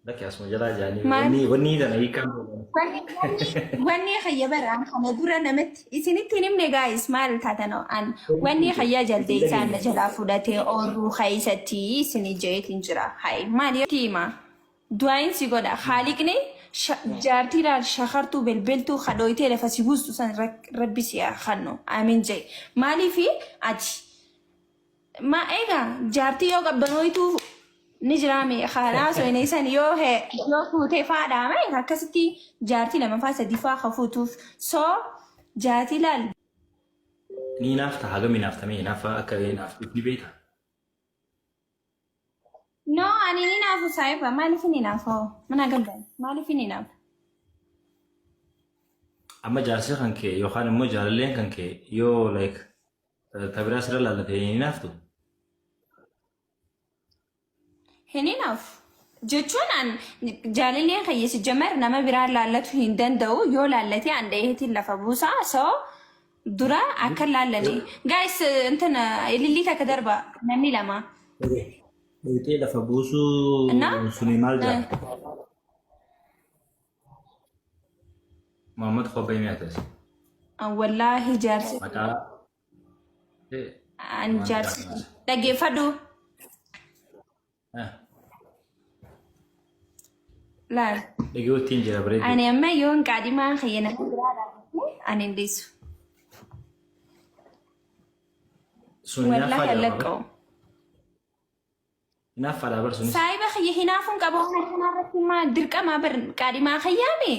Lakki asuma jalaa jaanii Maal? wanni wanni tana hiikaan Wanni kayya baraan kana dura namatti isinitti hin himne gaayis maal taatan an wanni kayya jaltee isaan na jalaa fudhatee oorruu keeysatti isinii jeetiin jira. Hay maal yoo hima du'aayin si godha haaliqni jaartii laal shakartuu belbeltuu kadhooytee lafa si buustu san rabbi si haa kennu amiin jee maaliifi ati Ma egaa jaartii yoo qabbanooytuu ni jiraame karaa soine san yoo he yoo fuutee faadhaa mee akkasitti jaartii lama faa sadii faa ka fuutuuf soo jaartii laal Ni hinaafta hagam hinaaftamee hinaafa akka hinaaftuuf ni beekta. No, ani ni naafu saayiba. Maaliif ni naafu? Mana galban. Maaliif ni naafu? Amma jaarsi kan kee yookaan immoo jaalalleen kan kee yoo like Ta biraa sirra laallate hin hinaaftu? Hin hinaafu. Jechuun an jaalalleen kiyya si jamar nama biraa laallatu hin danda'u yoo laallate an dhaheetiin lafa buusa so dura akka laallane. Guys intina ilillii takka darba namni lama. Dhuyxee lafa buusuu Na? suni maal jedhama? Muhammad Kobbee Mi'aatas. An wallaahi jaarsi Maqaa an jaarsi dhaggeeffadhu laal. Dhaggeeffatti jira bareedu. Ani amma yoon qaadhimaa kiyya nama biraa dhaabbate ani hin dhiisu. Sun hinaaffaa Wallaahi jedhama. allaqqa'u. Hinaaffaadha bar sunis. Saahiba kiyya hinaafuun qaba waan akkanaa irratti maa dirqamaa bar qaadhimaa kiyyaame.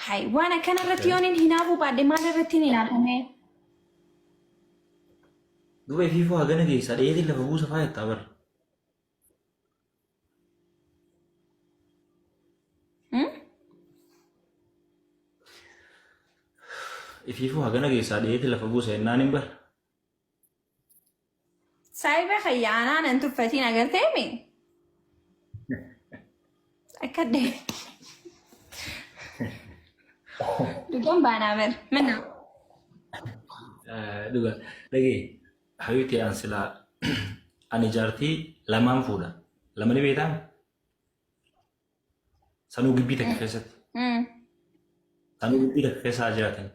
Hay waan akkana irratti yoon hin hinaafuu baadhe maal irratti hin hinaafame? Duuba ifiifuu hagana geessa dheetiin lafa buusa faa jettaa bar. Ifiifuu hagana geessaa dheetiin lafa buusa jennaan hin bar. Saahiba kiyya anaan hin tuffatiin agarteemi? Akka dhee. Dhugaan baanaa bar. Mana. Dhugaa dhagee Habiibti an silaa ani jaartii lamaan fuudha. Lama ni beektaa? Sanuu gibbii takka keessatti. Sanuu gibbii takka keessa haa jiraatan.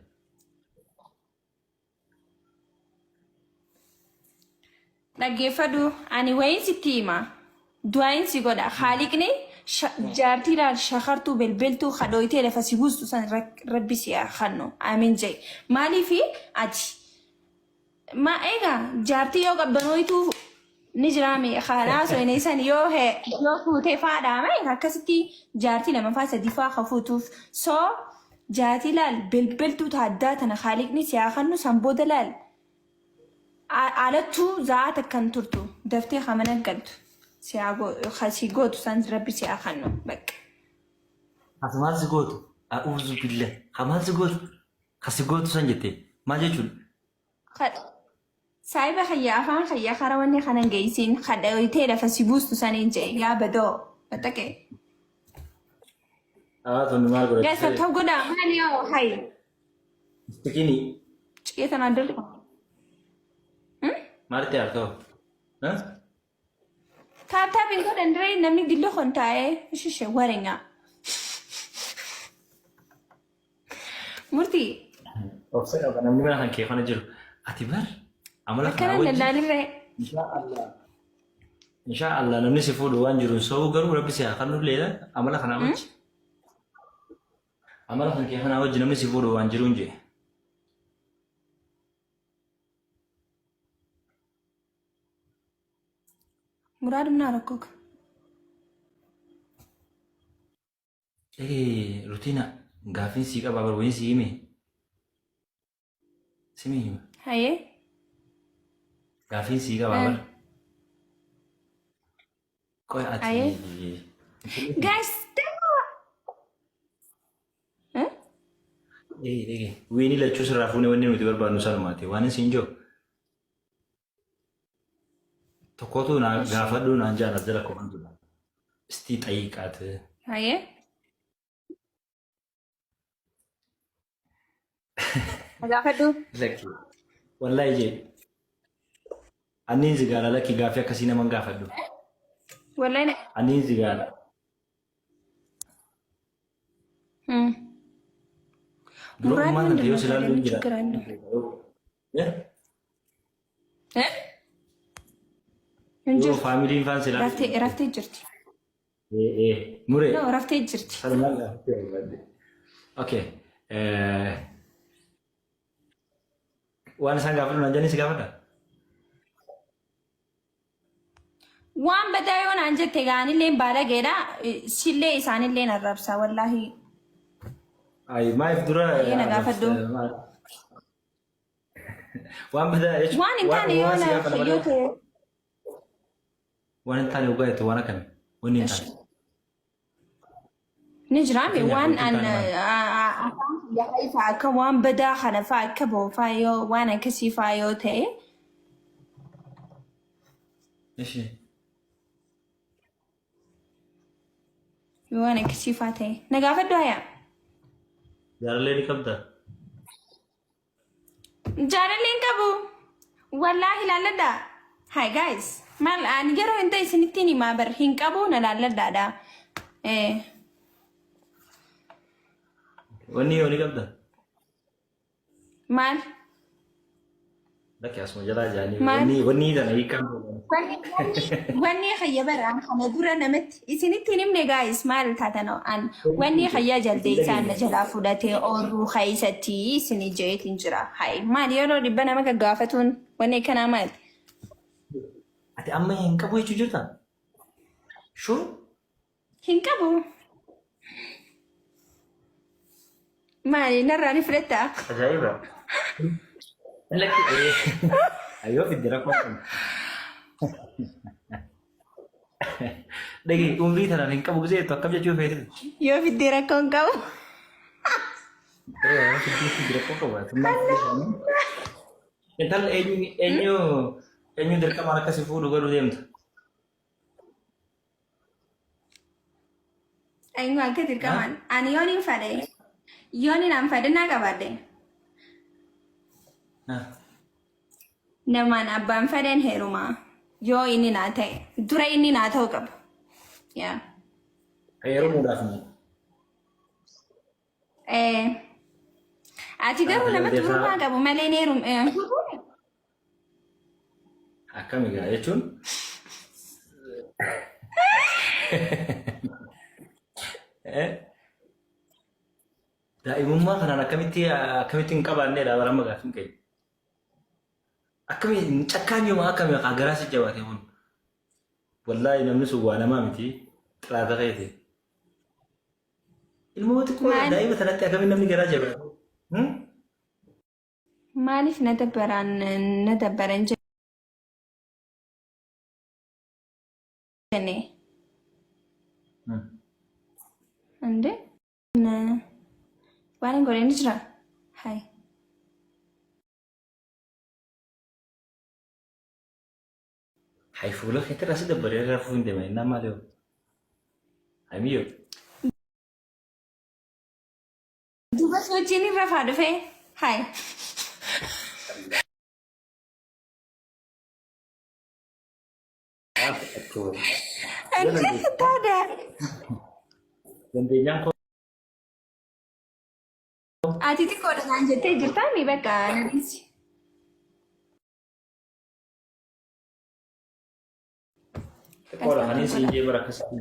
Dhaggeeffadhu ani wayiin sitti hima. Du'aayin si godha. Haaliqni jaartii laal shakartuu belbeltuu kadhooytee lafa si buustu san rabbi si haa kennu. Amiin jee. Maaliifi ati Ma egaa jaartii yoo qabbanooytuu ni jiraame karaa soine san yoo he yoo fuutee faadhaa mee akkasitti jaartii lama faa sadii faa ka fuutuuf soo jaartii laal belbeltuu ta addaa tana haaliqni si haa kennu san booda laal alattuu za'aa takkan turtu daftee ka mana galtu si haa ka si gootu san rabbi si haa kennu bakka. Ati maal si gootu? A'uuzu billah. Ka maal si gootu? Ka si gootu san jette maal jechuudha? Saahiba kiyya afaan kiyya kara wanni kana hin geessin kadhaytee lafa si buustu saniin jee yaa badoo baxaqee. Haa tun maal godhatti? Gaasa ta'u godhaa maali yoo hayi Istikinii ciqee tanaa dirqa. maalitti aartoo? Taap taap hin godhan diree namni dillo kun taa'ee shishe warenyaa. Murtii. Obsa qaba namni mana kan kee kana jiru. Ati bar amala Akkana kanaa wajjin. lallaalirree. Inshaa Allah. Inshaa Allah namni si fuudhu waan jiru hin sobu garuu rabbi si haa kannulleedha amala kanaa wajji. Amala kan kee kanaa wajji namni si fuudhu waan jiru hin jee. Muraadumnaa rakkoo. Ee rutiina gaaffiin sii qabaa bar wayiin sii hime. Simi hima. Hayee. Gaaffiin sii qabaa bar. Qoy ati. Hayee. Guys, Eh? Ee dhege. Wiini lachuu sirraa fuune wanni nuti barbaadnu sanumaati. Waan isin jiru. Tokkotu naa gaafadhu naan jaan as jala komantu. Istii xayiqaat. Hayee. Gaafadhu. Lakki. Wallahi jee. Anniin zigaala lakki gaaffii akkasii naman gaafadhu. Wallahi na. Anniin zigaala. Dura Muraad ummaan tante ምንድን yoo ነው si ታዲያ? ilaallu ምን hin jira. ችግር አለው? Eh? እ? Hin Yoo jirtu. faamiliin faan si ilaallu. Raftee raftee jirti. Eh eh. Muree. No, raftee jirti. Salumaan gaaffii barbaadde. Okay. Eh, waan isaan gaafadhu naan jedhanii si gaafadha? Waan badaa yoo naan jette gaanillee baalageedha. Sillee isaanillee arrabsa wallaahi. Ay, maaliif dura Baay'ee na gaafadhu. Waan badaa jechuun Waan hin waan taane yoo waan si na gaafadha yoo malee ta'e. waan hin taane dhugaa jettu waan akkamii? Wanni hin taane. Ni jiraame Fakkeenyaaf waan wanti hin an taane maali? afaan kiyya fa'aa akka waan badaa kana fa'aa akka boofaa yoo waan akkasii fa'aa yoo ta'e. Ishi. Yoo waan akkasii fa'aa ta'e. Na gaafadhu hayaa. Jaalallee ni qabdaa? Jaalallee hin qabu. Wallaahi laalladhaa. Hi guys. Maal ani yeroo hin ta'e isinittiin himaa bar hin qabu na laalladhaadha. Eh, Wanni yoo ni qabdaa? Maal? Lakki asuma jalaa jaanii Maal? wanni wanni tana hiikaan Wanni kiyya baraan kana dura namatti isinitti hin himne guys maal taatanoo an wanni kiyya jaltee isaan na jalaa fudhatee oorruu keessatti isin jeetiin jira. Hai maal yeroo dhibba nama gaggaafatuun wanni akkanaa maal? Ati amma hin qabu jechuu jirta? Shuu? Hin qabu. Maali narraa ni fudhattaa? Ajaa'iba. Lakki ayyoo fidde rakkoo qabna. Dhagi umrii tanaan hin qabu gisee jettu akkam jechuu feete? Yoo fiddee rakkoo hin qabu. Yoo fiddee fidde rakkoo qabu. Intala eenyu eenyu eenyu dirqamaan akkasii fuudhu godhuu deemta? Eenyu akka dirqamaan ani yoon hin fadhe yoon hin fadhe naa qabaadhe namaan abbaan fadheen heerumaa yoo inni naa ta'e dura inni naa ta'uu qaba. Yaa. Heerumuudhaaf moo? Eh, ati garuu Kanaaf nama jaldeessaa durbummaa qabu malee ni heerum. Akkami gaa jechuun eh, daa'imummaa kanaan akkamitti akkamitti hin qabaanneedha bara amma gaaffiin keenya. Akkami cakkaanyuma akkami garaa si jabaate kun. Wallaahi namni sun waa namaa miti xiraata keeti. Ilmoo xiqqoo Maal daa'ima tanatti akkamiin namni garaa jabaate? Hmm? Maaliif na dabbaraan na dabbaran jenne? Inde waan hin godhe ni jira. Hai. Hai fuula keetti irraa si dabbaree rafuu hin deeman innaan maali hoo? Hai miyyoo. Duba wajjin hin rafaa dhufee. Hai. Inde taada. Dandeenyaan koo Ati xiqqoodha naan jettee jirtaa mi bakka na dhiisi. Xiqqoodha Bakka kan siin xiqqoodha. jee bara akkasitti.